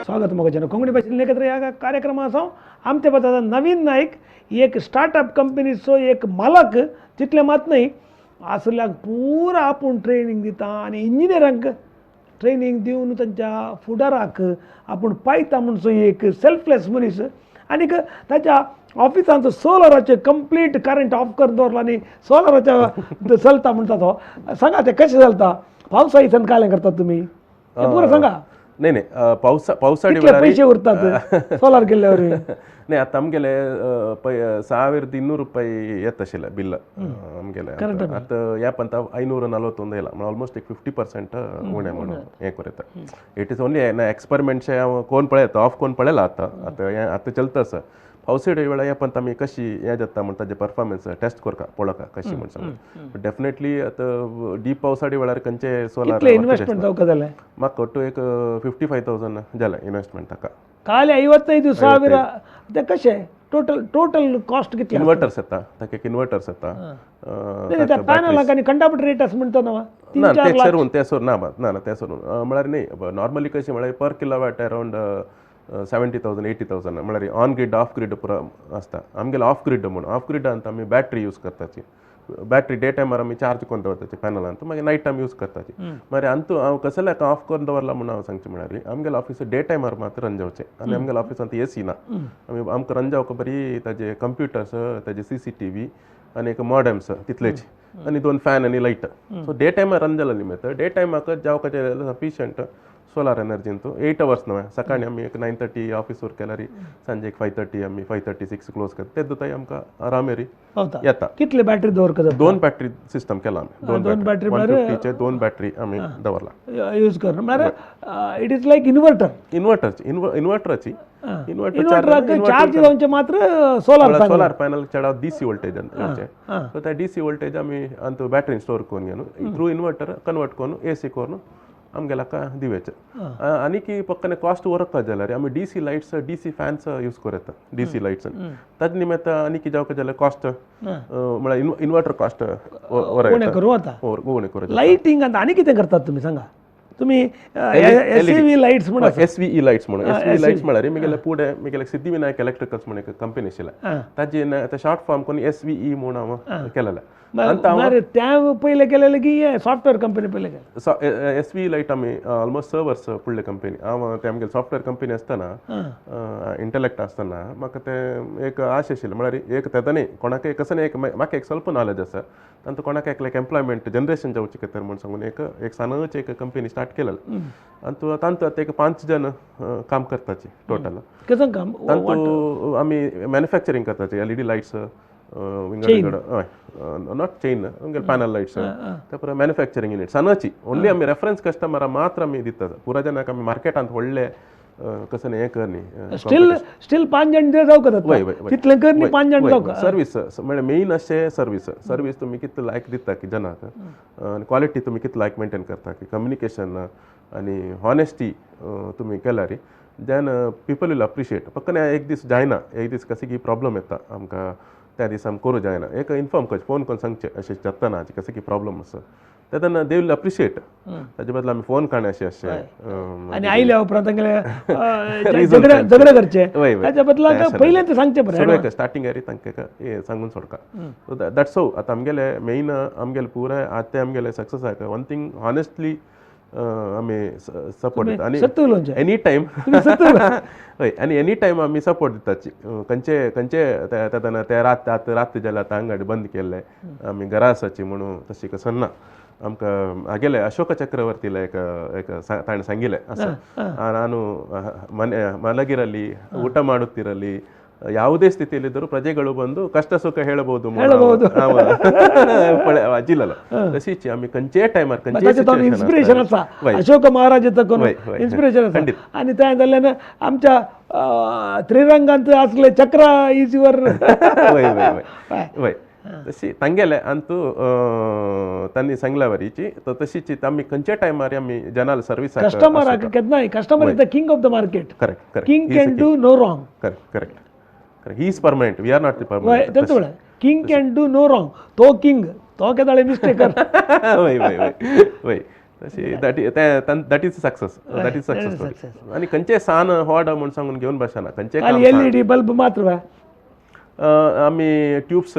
स्वागत मोगाच्यानं कोंकणी भाशेन एकत्र ह्या कार्यक्रमा आसा. आमच्या पदाचा नवीन नायक एक स्टार्टअप कंपनीचो एक मालक, तितलें मात न्हय आसल्याक पुरा आपूण ट्रेनींग दिता आनी इंजिनियरांक ट्रेनींग दिवन तांच्या फुडाराक आपूण पायता म्हणचो एक सेल्फलेस मनीस. आनीक ताच्या ऑफिसांत सोलराचें कंप्लीट करंट ऑफ करून दवरला आनी सोलराच्या चलता म्हणटा तो. सांगा तें कशें चलता? पावसा दिसान कालें करतात तुमी, तें पुरो सांगा. नाही नाही, पावसाळी वेळार पैसे उरतात सोलार केल्ल्यावर? नाही, आतां आमगेले 1200 रुपये येत आशिल्लें बिल आमगेले. आतां ह्या पंता 541 येयला, म्हणल्यार ऑलमोस्ट एक 50% उणें म्हणून हें करूं येता. It is only एक्सपेरिमेंटशें हांव कोण पळयता, ऑफ कोण पळयला. आतां आतां हें आतां चलता आसा. पावसाळी वेळार ह्या पंत आमी कशी हें जाता म्हण ताजें परफॉर्मन्स टेस्ट करता पळोवका कशी म्हण सांगून. डेफिनेटली आतां डीप पावसाळी वेळार खंयचे सोलार इन्वेस्टमेंट जावका जालें? म्हाका ಒಟ್ಟು एक 55,000 जालें इन्वेस्टमेंट ताका. खाली 55,000 ते कशें टोटल टोटल कॉस्ट कितले? इन्वर्टर्स येता ताका, एक इन्वर्टर्स येता. त्या पॅनलाक आनी कंटापट रेट आसा म्हणटा न्हू? ना, ते सरून ते सोडून ना ना ना ते सोडून म्हळ्यार न्ही. नॉर्मली कशें म्हळ्यार पर किलोवॅट अरावंड 70,000 80,000 म्हळ्यार ऑन ग्रीड ऑफ ग्रीड पुरो आसता. आमगेले ऑफ ग्रीड म्हूण ऑफ ग्रीडांत आमी बॅटरी यूज करताची. बॅटरी डे टायमार आमी चार्ज करून दवरताची पॅनलांत, मागीर नायट टायम यूज करताची. मागीर अंतू हांव कसल्याक ऑफ करून दवरला म्हूण हांव सांगचें म्हळ्यार आमगेले ऑफिस डे टायमार मात रन जावचें आनी आमगेले ऑफिसांत ए सी ना. आमी आमकां रन जावंक बरी ताजे कंप्युटर्स, ताजे सी सी टी व्ही आनी एक मॉडेम्स तितलेच आनी 2 फॅन आनी लायट. सो डे टायमार रन जालो निमित्त डे टायमाक जावपाचें सफिशियंट सोलार एनर्जीन तूं 8 अवर्स न्हय. सकाळी आमी एक 9:30 ऑफिस वर केल्यार सांजे एक 5:30 आमी 5:36 क्लोज करता. ते दुताय आमकां आरामेरी येता. कितले बॅटरी दवरता? 2 बॅटरी सिस्टम केला आमी. 2 बॅटरी 150चे 2 बॅटरी आमी दवरला यूज करून. म्हळ्यार it is like inverter. इन्वर्टरची इन्वर्टराची इन्वर्टराक चार्ज जावचें मात्र सोलार सोलार पॅनल चडाव डी सी वोल्टेज येवचें. सो त्या डी सी वोल्टेज आमी अंतू बॅटरीन स्टोर करून घेवन थ्रू इन्वर्टर कन्वर्ट करून ए सी करून आमगेल्याक दिवेचें. आनी की पक्कने कॉस्ट वरक जाल्यार आमी D C lights, D C fans use करूं येता. डी सी लायट्स ताजे निमित्त आनी कितें जावंक जाल्यार कॉस्ट म्हळ्यार इन्वर्टर कॉस्ट उणें करूं वता. लायटींग आनी कितें करतात तुमी सांगा? तुमी एस व्ही लायट्स म्हणून, एस व्ही ई लायट्स म्हणून. एस व्ही लायट्स म्हळ्यार म्हगेले फुडें म्हगेले सिद्धिविनायक इलेक्ट्रिकल्स म्हणून एक कंपनी आशिल्लें, ताजे शॉर्ट फॉर्म करून एस व्ही ई म्हूण हांव केलेलें. त्या पयले केलेले की सॉफ्टवेअर कंपनी पयले केले एस व्ही लायट आमी ऑलमोस्ट 6 वर्स फुडले कंपनी. हांव ते आमगेले सॉफ्टवेअर कंपनी आसतना इंटलेक्ट आसतना म्हाका ते एक आश आशिल्लें म्हळ्यार एक तेन्ना न्ही कोणाक एक असं एक म्हाका एक स्वल्प नॉलेज आसा तांतूत कोणाक एक लायक एम्प्लॉयमेंट जनरेशन जावचें खातीर म्हूण सांगून एक एक सानच एक कंपनी स्टार्ट केलें आनी तांतूत आतां एक 5 जण काम करताची टोटल. काम तांतूत आमी मॅन्युफॅक्चरींग करताची एलईडी लायट्स विंगड हय not chain panel lights त्या मॅन्युफॅक्चरींग युनिट सानाची ओन्ली आमी रेफरन्स कस्टमरा मात्र आमी दितात. पुरा जणांक आमी मार्केटांत व्हडले कसं हें कर न्ही स्टील स्टील 5 जाण जावं करतात तितलें कर न्ही 5 जाण जावं सर्वीस म्हळ्यार मेन अशें सर्वीस सर्वीस तुमी कितले लायक दिता की जनाक आनी क्वॉलिटी तुमी कितले लायक मेंटेन करता की कम्युनिकेशन आनी हॉनेस्टी तुमी केल्यार then people will appreciate. फक्त एक दीस जायना एक दीस कशें की प्रॉब्लम येता आमकां त्या दिसा आमी करूं जायना एक इन्फॉर्म करचें फोन करून सांगचें अशें जाता ना कशें की प्रॉब्लम आसा तेन्ना they will appreciate. ताजे बदला आमी फोन काडणे अशें अशें आनी आयल्या उपरांत तांगेले झगडे करचे ताच्या बदला पयलें तें सांगचें बरें स्टार्टिंग आरी तांकां हें सांगून सोडका. सो that's how आतां आमगेले मेन आमगेले पुराय आतां आमगेले सक्सेस आसा वन थिंग हॉनेस्टली आमी सपोर्ट दिता आनी एनी टायम हय आनी एनी टायम आमी सपोर्ट दिताची खंयचे खंयचे तेन्ना ते रात आतां रात जाल्यार आतां अंगड बंद केल्ले आमी घरा आसाची म्हणून तशी कसं ना आमकां हागेले अशोक चक्रवर्तीला एक एक ताणें सांगिल्लें आसा ನಾನು ಮನೆ ಮಲಗಿರಲಿ ಊಟ ಮಾಡುತ್ತಿರಲಿ ಯಾವುದೇ ಸ್ಥಿತಿಯಲ್ಲಿದ್ದರೂ ಪ್ರಜೆಗಳು ಬಂದು ಕಷ್ಟ ಸುಖ ಹೇಳಬಹುದು ಅಜಿಲ್ಲಲ್ಲ तशीच आमी खंयचेय टायमार खंयचेय इन्स्पिरेशन आसा अशोक महाराज इन्स्पिरेशन आसा आनी तें जाल्ल्यान आमच्या त्रिरंगांत आसले चक्र is your वय वय वय तशी तांगेले आनी तूं तांणी सांगल्या वरीची तर तशीच आमी खंयच्या टायमार आमी जनाल सर्वीस कस्टमराक केन्नाय customer is the king of the market. Correct correct. King can do no wrong. Correct correct correct. He is permanent, we are not the permanent. तेंच म्हळ्यार king can do no wrong. तो king तो केदाळे mistake कर. वय वय वय वय तशी that that is success that is success. आनी खंयचे सान व्हड म्हूण सांगून घेवन बसना खंयचे एलईडी बल्ब मात्र आमी ट्यूब्स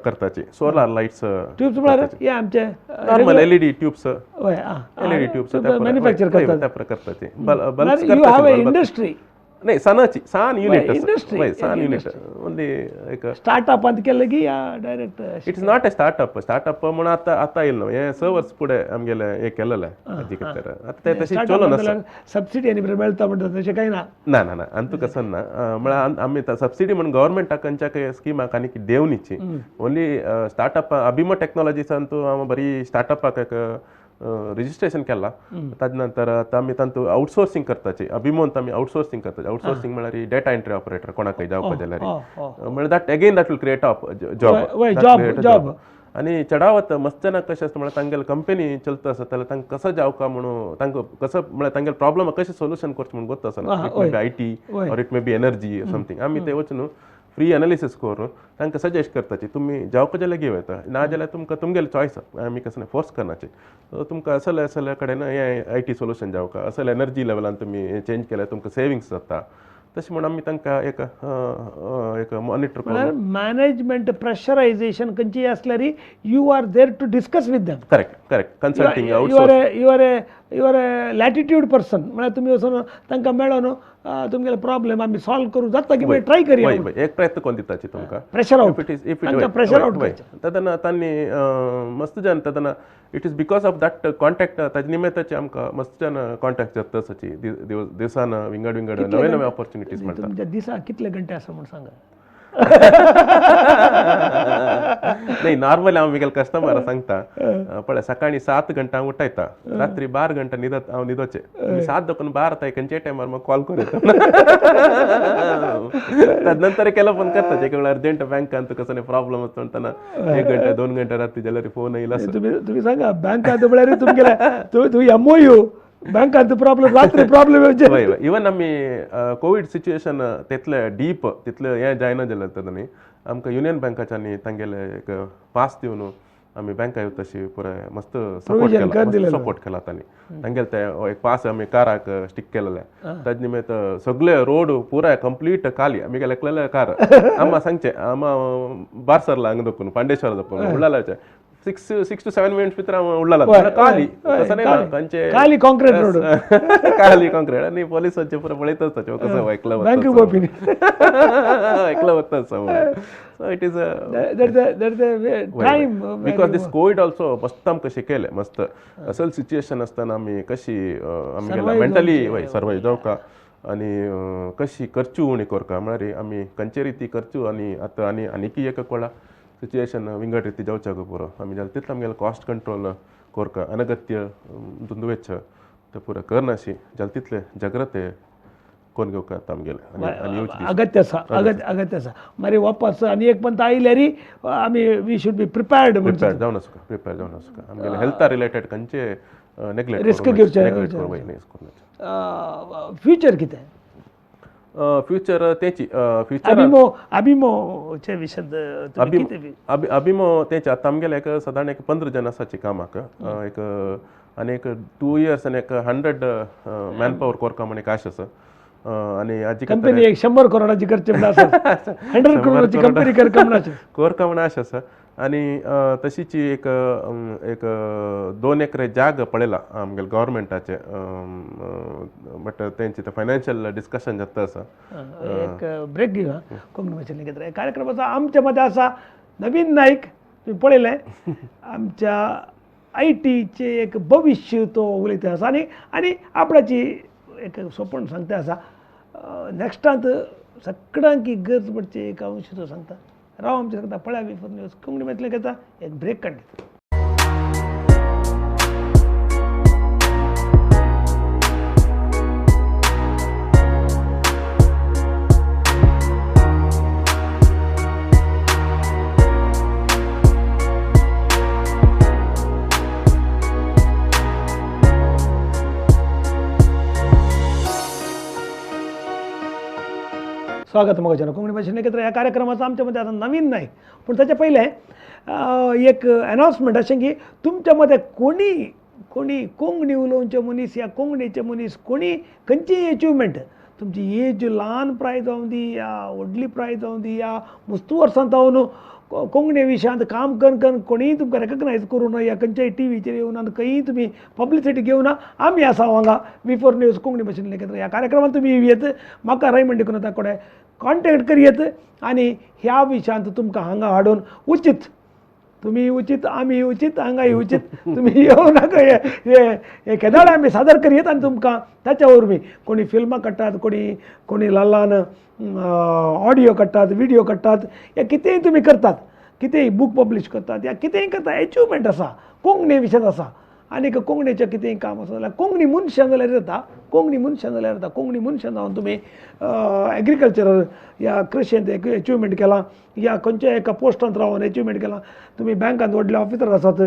करताची सोलार लायट्स ट्यूब्स म्हळ्यार हे आमचे नॉर्मल एलईडी ट्यूब्स हय एलईडी ट्यूब्स मॅन्युफॅक्चर करतात त्या करताची बल्ब्स करताची इंडस्ट्री नाही सानाची सान युनिट इंडस्ट्री सान युनिट ओन्ली एक स्टार्टअप अंत केलें की direct it's not a startup startup म्हणून आतां आतां येयलो हे 6 वर्स फुडें आमगेलें हें केलेलें आजी खातीर आतां तें तशें चलोन आसा. सबसिडी आनी मेळटा म्हणटा तशें कांय ना ना ना ना आनी तुका कसं ना म्हळ्यार आमी सबसिडी म्हणून गव्हर्मेंटाक खंयच्या स्किमाक आनी देवनीची ओन्ली स्टार्टअप अभिमो टॅक्नॉलॉजीसान तूं हांव बरी स्टार्टअपाक एक रजिस्ट्रेशन केला ताजे नंतर आतां आमी तांतू आउटसोर्सिंग करताची अभिमोन आमी आउटसोर्सिंग करताची. आउटसोर्सिंग म्हळ्यार डेटा एंट्री ऑपरेटर कोणाकय जावपा जाल्यार म्हळ्यार that again that will create up job job. आनी चडावत मस्त जाणांक कशें आसता म्हळ्यार तांगेले कंपनी चलता आसता जाल्यार तांकां कसो जावका म्हणून तांकां कसो म्हळ्यार तांगेले प्रॉब्लम कशें सोल्युशन करचें म्हणून गोत्त आसना. It may be I T or it may be energy something. आमी ते वचून फ्री एनालिसीस करून तांकां सजेस्ट करताची तुमी जावपा जाल्यार घेवं येता ना जाल्यार तुमकां तुमगेले चॉयस आमी कसलें फोर्स करनाचे. तुमकां असले असल्या कडेन हें I T solution जावका असले एनर्जी लेवलान तुमी हें चेंज केल्यार तुमकां सेविंग्स जाता तशें म्हणून आमी तांकां एक एक मॉनिटर करून मॅनेजमेंट प्रेशरायझेशन खंयचीय आसल्यार you are there to discuss with them. Correct correct. Consulting you are you are a latitude person म्हळ्यार तुमी वचून तांकां मेळोन तुमगेले प्रॉब्लेम आमी सॉल्व करूं जाता की ट्राय करया एक प्रयत्न करून दिताची तुमकां pressure out it is if it pressure out तेन्ना तांणी मस्त जाण तेन्ना it is because of that contact ताजे निमित्ताचे आमकां मस्त जाण कॉन्टॅक्ट जाता तशी दिवसान विंगड विंगड नवे नवे ऑपॉर्च्युनिटीज मेळटा. तुमच्या दिसा कितले घंटे आसा म्हूण सांगा. नाही नॉर्मल हांव म्हगेले कस्टमर सांगता पळय सकाळी 7 घंटा हांव उठयता रात्री 12 घंटा न्हिदत हांव न्हिदोचें 7 दोकून 12 जाता खंयच्याय टायमार म्हाका कॉल करूं येता. नंतर केलो फोन करता एक वेळार अर्जंट बँकान तुका कसले प्रॉब्लम आसता म्हणटना 1 घंटा 2 घंटा रात्री जाल्यार फोन येयलो आसा. तुमी सांगा बँकांत म्हळ्यार तुमगेले तुमी एमओयू बँकांत प्रॉब्लेम रात्री प्रॉब्लेम येवचे. वय वय इवन आमी कोवीड सिच्युएशन तितले डीप तितले हें जायना जालें तेन्ना न्ही आमकां युनियन बँकाच्यांनी तांगेले एक पास दिवन आमी बँका तशी पुराय मस्त सपोर्ट केला, सपोर्ट केला तांणी. तांगेले ते एक पास आमी काराक स्टीक केलेले, ताजे निमित्त सगळे रोड पुराय कंप्लीट खाली. आमी गेले एकलेले कार आम्हा सांगचे आम्हा बारसरला हांगा दखून पांडेश्वर दखून उडलाचे 6 to 7 minutes भितर उडलाला खाली. तसं नाही तांचे खाली कॉन्क्रीट रोड, खाली कॉन्क्रीट. आनी पोलिसांचे पुरा पळयत आसता कसं ऐकलं ऐकलं वता. So it is a that is a time because this COVID also मस्त आमकां शिकयलें. मस्त असल सिच्युएशन आसतना आमी कशी आमगेले मेंटली वय सर्वायव जावका आनी कशी खर्चू उणी करका म्हळ्यार आमी खंयचे रिती खर्चू. आनी आतां आनी आनीकय एक कोळा सिच्युएशन विंगड रिती जावच्याक पुरो आमी जाल्यार तितलें आमगेलें कॉस्ट कंट्रोल करका, अनगत्य दुंदवेच ते पुरो करनाशी जाल्यार तितलें जाग्रते कोण घेवका आतां आमगेलें अगत्य आसा, अगत्य आसा. मागीर वापस आनी एक पंत आयल्यार आमी we should be prepared. Prepared जावन आसुका, प्रिपेर्ड जावन आसुका. आमगेले हेल्था रिलेटेड खंयचे नेग्लेक्ट रिस्क घेवचें. फ्युचर कितें? फ्युचर तेची फ्युचर अभिमोचे विशय अभिमो तेचे आतां आमगेले एक सादारण एक 15 जण आसाची कामाक एक आनी एक 2 इयर्स आनी एक 100 मॅन पावर कोरका म्हण एक आश आसा. आनी आजी कंपनी एक 100 करोडाची करचे म्हण आसा, 100 करोडाची कंपनी करका म्हण आसा, कोरका म्हण आश आसा. आनी तशीची एक एक 2 एकर जाग पळयला आमगेले गव्हर्मेंटाचे, बट तेंचे ते फायनान्शियल डिस्कशन जाता आसा. एक ब्रेक घेवया कोंकणी भाशेन घेतले कार्यक्रमाचो. आमच्या मदें आसा नवीन नायक, तुमी पळयलें आमच्या I टीचे एक भविश्य तो उलयता आसा आनी आनी आपणाची एक सोपण सांगता आसा. नॅक्स्टांत सगळ्यांक गरज पडची एक अंश तो सांगता. राव आमच्या सांगता पळया V4 news Konkani भाशेंतल्यान घेता एक ब्रेक काडटा. स्वागत मगाच्यानं कोंकणी भाशेन एकत्र ह्या कार्यक्रमाचा आमच्यामध्ये आता नवीन नाही, पण त्याच्या पहिले एक अनाउन्समेंट अशें की तुमच्यामध्ये कोणी कोणी कोंकणी उलोवचे मनीस या कोंकणीचे मनीस कोणी खंयचीय अचिवमेंट, तुमची एज ल्हान प्राय जावं दी या व्हडली प्राय जावं दी या मुस्तू वर्सां जावन कोंकणी विशयांत काम करून करून कोणीय तुमकां रेकग्नायज करूं ना या खंयच्याय टी व्हीचेर येवना आनी खंयी तुमी पब्लिसिटी घेवना, आमी आसा हांगा V4 news Konkani भाशेन एकत्र ह्या कार्यक्रमांत तुमी येत म्हाका रायमंड डिकुन्हा कडेन कॉन्टेक्ट करयेत आनी ह्या विशयांत तुमकां हांगा हाडून उचीत तुमी उचीत आमी उचीत हांगाय उचीत तुमी येवं नाका हे केदाळ आमी सादर करयेत आनी तुमकां ताच्या वरवीं कोणी फिल्मां काडटात, कोणी कोणी ल्हान ल्हान ऑडियो काडटात, व्हिडियो काडटात, या कितेंय तुमी करतात, कितेंय बूक पब्लिश करतात या कितेंय करता, एचिवमेंट आसा कोंकणी विशयांत आसा आनीक कोंकणीचें कितेंय काम आसा जाल्यार कोंकणी मनशां जाल्यार जाता, कोंकणी मनशां जाल्यार जाता. कोंकणी मनशां जावन तुमी एग्रीकल्चरल या कृशेंत एक एचिवमेंट केलां या खंयच्या एका पोस्टांत रावन एचिवमेंट केलां, तुमी बँकांत व्हडले ऑफिसर आसात,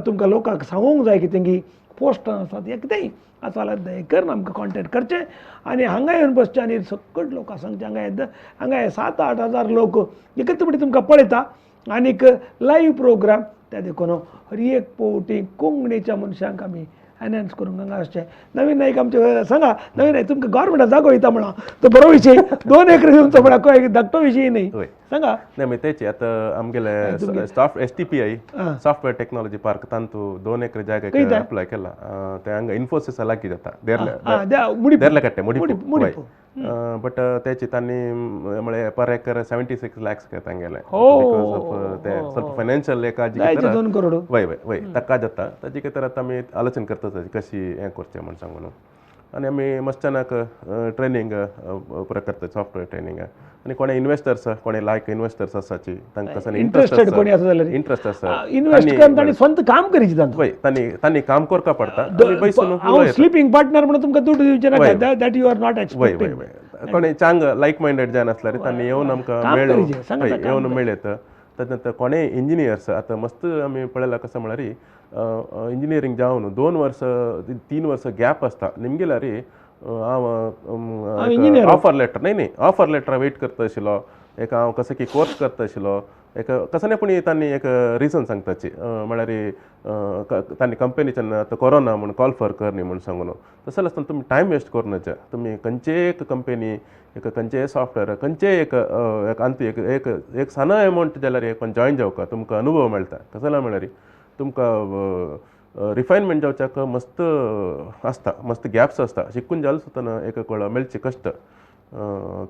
तुमकां लोकांक सांगूंक जाय कितें की पोस्टां आसात या कितेंय आसा जाल्यार दयेकरून आमकां कॉन्टेक्ट करचें आनी हांगा येवन बसचें आनी सगळे लोकांक सांगचें. हांगा हांगा 7-8 हजार लोक एकत्र तुमकां पळयता आनीक लायव्ह प्रोग्राम त्या देखून हर एक पवटी कोंकणीच्या मनशांक आमी एनहान्स करूंक हांगा आसचें. नवीन नायक आमचे सांगा, नवीन नायक तुमकां गव्हर्मेंटान जागो दिता म्हणा तो बरो विशय, 2 एकर दिवचो म्हणा कोय धाकटो विशय न्ही. सांगा. नाही मागीर तेच आतां आमगेले soft S T P I software technology park तांतू 2 acre जागा अप्लाय केला, ते हांगा इन्फोसिसा लागीं जाता देर्लेकट्टे मुडिपू, बट तेची तांणी म्हळ्यार पर एकर 76 लॅक्स तांगेले because of ते ಸ್ವಲ್ಪ फायनान्शियल एका 2 करोड वय वय वय ताका जाता. ताजे खातीर आतां आमी आलोचन करता कशी हें करचें म्हण सांगून आनी आमी मस्तानाक ट्रेनींग पुरो करता, सॉफ्टवेअर ट्रेनींग. आनी कोणे इन्वेस्टर्स कोणे लायक इन्वेस्टर्स आसाची तांकां इंट्रस्टेड कोणी आसा जाल्यार इंट्रस्ट आसा इन्वेस्ट करून तांणी स्वंत काम करीचे, तांचो वय तांणी तांणी काम करका पडटा. हांव स्लिपींग पार्टनर म्हणून तुमकां दुडू दिवचे नाका, that you are not expecting. वय वय वय कोणे चांग लायक मायंडेड जावन आसल्यार तांणी येवन आमकां मेळूं येवन मेळयत. ताच्या नंतर कोणे इंजिनियर्स आतां मस्त आमी पळयला कसं म्हळ्यार इंजिनियरींग जावन 2 वर्स 3 वर्स गॅप आसता निमगेल्यार हांव ऑफर लेटर न्ही न्ही ऑफर लेटर वेट करता आशिल्लो, एक हांव कसो की कोर्स करता आशिल्लो एक कसो न्ही पूण तांणी एक रिजन सांगताची म्हळ्यार तांणी कंपनीच्यान आतां कोरोना म्हूण कॉल फॉर कर न्ही म्हूण सांगून. तसो आसतना तुमी टायम वेस्ट करूं नाका. तुमी खंयचेय एक कंपनी एक खंयचेय सॉफ्टवेअर खंयचेय एक एक अंत एक एक एक सान एमावंट जाल्यार एक पण जॉयन जावका तुमकां अनुभव मेळटा. कसो म्हळ्यार तुमकां रिफायनमेंट जावच्याक मस्त आसता, मस्त गॅप्स आसता. शिकून जालें सुद्दां एक कळ मेळचे कश्ट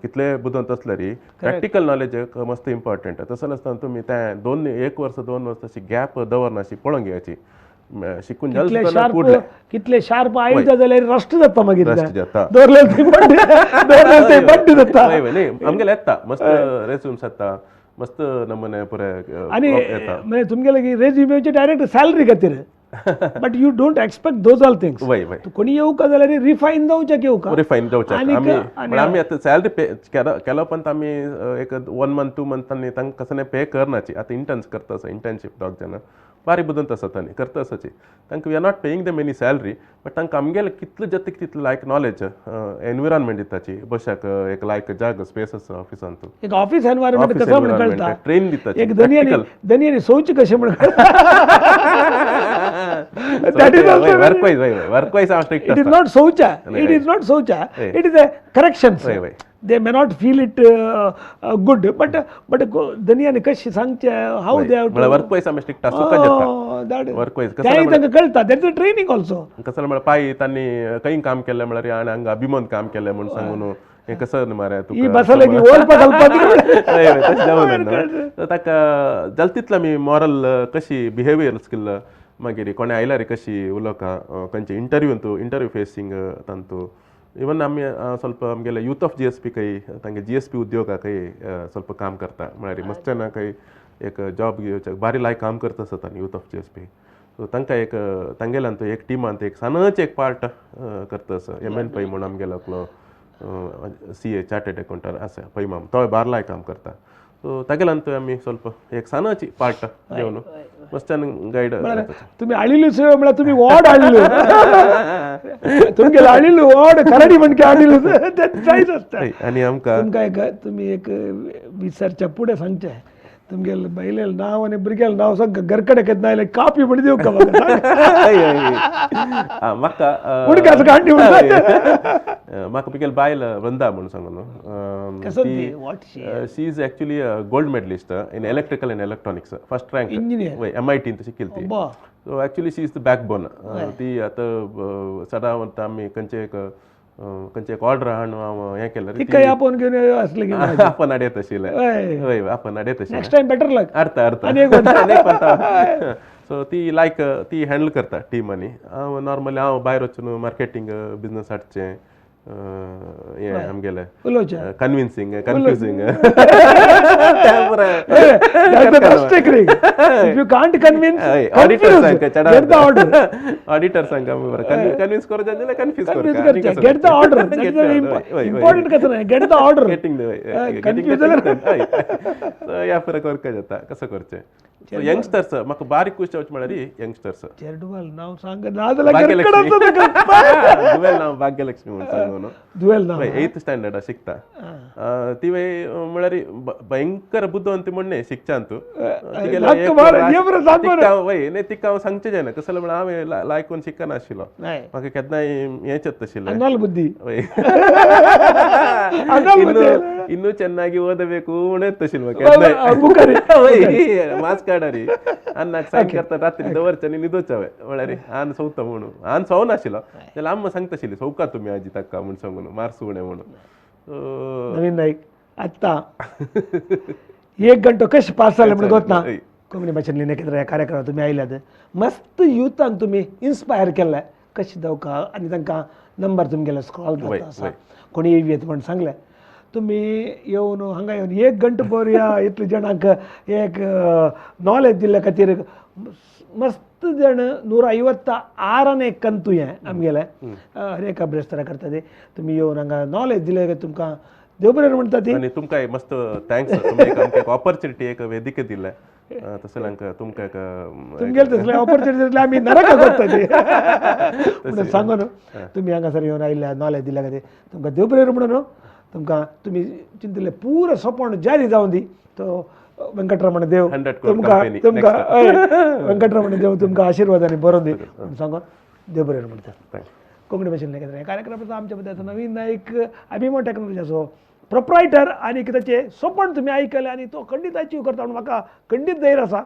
कितले बुदवंत आसल्यार प्रॅक्टिकल नॉलेज मस्त इम्पॉर्टंट. तसो आसतना तुमी तें 2 1 वर्स 2 वर्स अशी गॅप दवरना अशी पळोवंक घेयाची. शिकून जालें सुद्दां कितले शार्प आयता जाल्यार रस्ट जाता मागीर जाता न्ही आमगेले येता मस्त रेज्युम्स येता मस्त नमुने पुरे आनी म्हणजे तुमगेले रेज्युमेचे डायरेक्ट सॅलरी खातीर. But you don't expect those all things. वय वय कोणी येवका जाल्यार रिफायन जावच्याक येवका रिफायन जावच्याक. आमी आमी आतां सॅलरी पे केलो पण आमी एक 1 मंथ 2 मंथ तांणी तांकां कसो पे करनाची. आतां इंटर्न्स करता आसा इंटर्नशीप दोग जाणां बारीक बुदंत आसा तांणी करता आसाची. तांकां we are not paying them any salary but तांकां आमगेले कितलो जाता तितलो लायक नॉलेज एनविरोनमेंट दिताची बशाक एक लायक जाग स्पेस आसा ऑफिसांत एक ऑफिस एनवायरमेंट कसो म्हण कळटा ट्रेन दिताची एक दनियानी सोवची कशें म्हण कळटा. That is also work wise, work wise strict. It is not socha. It is not socha. It is a corrections. They may not feel it good, but दनियाने कशी सांगचे how they have to work wise आमी strict आसता जाता. Work wise कसं तांकां कळटा. That is training also. कसं म्हळ्यार पाय तांणी खंय काम केलें म्हळ्यार आनी हांगा अभिमान काम केलें म्हूण सांगून हें कसं मरे तुका ही बसले की ओलपा घालपाक तशें जावं ना. ताका जाता तितलें आमी मॉरल कशी बिहेवियर स्किल मागीर कोणें आयल्यार कशी उलोवका खंयचे इंटरव्यू तूं इंटरव्यू फेसींग तांतू इवन आमी ಸ್ವಲ್ಪ आमगेले यूथ ऑफ GSP खंय तांगे GSP उद्योगा खंय ಸ್ವಲ್ಪ काम करता म्हळ्यार मस्त ना खंय एक जॉब घेवच्याक बारी लायक काम करता आसता यूथ ऑफ GSP. सो तांकां एक तांगेल्यान तो एक टिमान एक सानच एक पार्ट करता आसा. MN Pai म्हूण आमगेलो एकलो CA chartered अकाउंटंट आसा पै माम तोय बार लायक काम करता. सो तागेल्यान तो आमी ಸ್ವಲ್ಪ एक सानाची पार्ट घेवन मस्तान गायड. तुम्ही आळिलू सेवा म्हळ्यार तुम्ही वॉर्ड आळिलू तुमगेले आळिलू वॉर्ड खरडी म्हणके आळिलू ते जायच आसता. आनी आमकां तुमकां एक तुमी एक विसरच्या फुडें सांगचें तुमगेले बायलेलें नांव आनी भुरग्यालें नांव सगळें घरकडे केन्ना आयलें कापी म्हण दिवं का म्हाका उडकाचो कांडी म्हाका तुगेली बायल वृंदा म्हूण सांगून. She is actually gold medalist in electrical and electronics first rank engineer MIT शिकिल्ली ती. So actually she is the backbone. ती आतां सदां म्हणटा आमी खंयचे एक खंयचे एक ऑर्डर हाडून हांव हें केलें तिका आपोवन घेवन आसलें की आपण हाडयत आशिल्लें. हय आपण हाडयत आशिल्लें. नेक्स्ट टायम बेटर लक अर्थ अर्थ आनी एक म्हणटा. सो ती लायक ती हँडल करता टीम. आनी हांव नॉर्मली हांव भायर वचून मार्केटींग बिजनस हाडचें हें आमगेलें कन्विन्सिंग कन्फ्युजींग. ऑडिटर सांगा कन्विन्स करूं जाल्यार कन्फ्यूज करूं. Get the order. Important कसं नाही गेट the order getting ह्या फरक वर्क जाता कसं करचें. यंगस्टर्स म्हाका बारीक खुश जावचें म्हळ्यार यंगस्टर्स. चेरडुवाल नांव सांग नाजाल्यार दुवेल नांव भाग्यलक्ष्मी म्हूण सांगून दुवेल नांव 8th standard शिकता ती म्हळ्यार भयंकर बुदवंत म्हण न्ही शिकच्यांत वय तिका हांव सांगचें जायना कसलें म्हळ्यार हांवें लायकून शिकनाशिल्लो म्हाका केन्नाय हें येताशिल्लें बुद्धी वय ಇನ್ನೂ ಚೆನ್ನಾಗಿ ಓದಬೇಕು म्हणत म्हाका ಮಾಸ್ಕ್ ಕಾಡರಿ ಅನ್ನಾक सायन करता रात्री दवरच्यानी न्हिदोचावे म्हळ्यार आन सोवता म्हणून आन सोवनाशिल्लो जाल्यार आम्मा सांगता आशिल्ली सोवका तुमी आजी ताका म्हूण सांगून मार्क्स उणें म्हणून. नवीन नाईक आत्तां एक घंटो कशें पास जालें म्हण गोत ना. कोंकणी भाशेन लिहिणे ह्या कार्यक्रमात तुमी आयल्यात मस्त युथांक तुमी इन्स्पायर केल्लें कशें जावका आनी तांकां नंबर तुमगेले स्क्रॉल जाता आसा कोणी येवयेत म्हण सांगलें. तुमी येवन हांगा येवन एक घंटो भर ह्या इतले जाणांक एक नॉलेज दिल्ल्या खातीर मस्त जण 156ನೇ ಕಂತು हें आमगेलें हर एका ब्रेस्तारा करता ते तुमी येवन हांगा नॉलेज दिले तुमकां देव बरें म्हणटा ती. आनी तुमकां मस्त thanks तुमी आमकां एक ऑपॉर्च्युनिटी एक वेदिका दिल्लें तसलें आमकां तुमकां एक तुमगेले तसलें ऑपॉर्च्युनिटी दिसलें आमी नरकाक वता ती म्हणून सांगून तुमी हांगासर येवन आयिल्ल्या नॉलेज दिल्या खातीर तुमकां देव बरें म्हणून. तुमकां तुमी चिंतिल्लें पुरो सपन जारी जावं दी. तो वेंकटरमण देव तुमकां तुमकां वेंकटरमण देव तुमकां आशिर्वाद आनी बरो दी म्हणून सांगून देव बरें म्हणटा. कोंकणी भाशेन हे कार्यक्रमाचो आमच्या मदीं नवीन नायक अभिमो टेक्नॉलॉजीचो प्रोप्रायटर आनी ताचें सपन तुमी आयकलें आनी तो खंडीत अचीव करता म्हणून म्हाका खंडीत धैर्य आसा.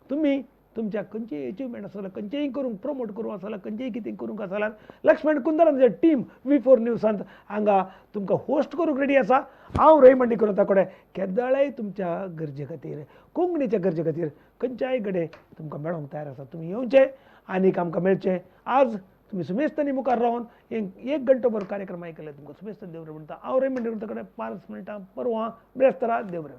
तुमी तुमच्या खंयचेय अचिवमेंट आसा जाल्यार खंयचेय करूंक प्रमोट करूंक आसा जाल्यार खंयचेय कितें करूंक आसा जाल्यार लक्ष्मण कुंदरांचे टीम V4 न्यूजांत हांगा तुमकां होस्ट करूंक रेडी आसा. हांव रेमंड डिक्रुजा कडेन केदळाय तुमच्या गरजे खातीर कोंकणीच्या गरजे खातीर खंयच्याय कडेन तुमकां मेळोंक तयार आसा. तुमी येवचें आनीक आमकां मेळचें. आज तुमी सुमेस्तांनी मुखार रावन एक घंटो भर कार्यक्रम आयकले तुमकां सुमेस्तान देव म्हणटा. हांव रेमंड डिक्रुजा कडेन 5 मिनटां परवां बेस्तारा देव बरें.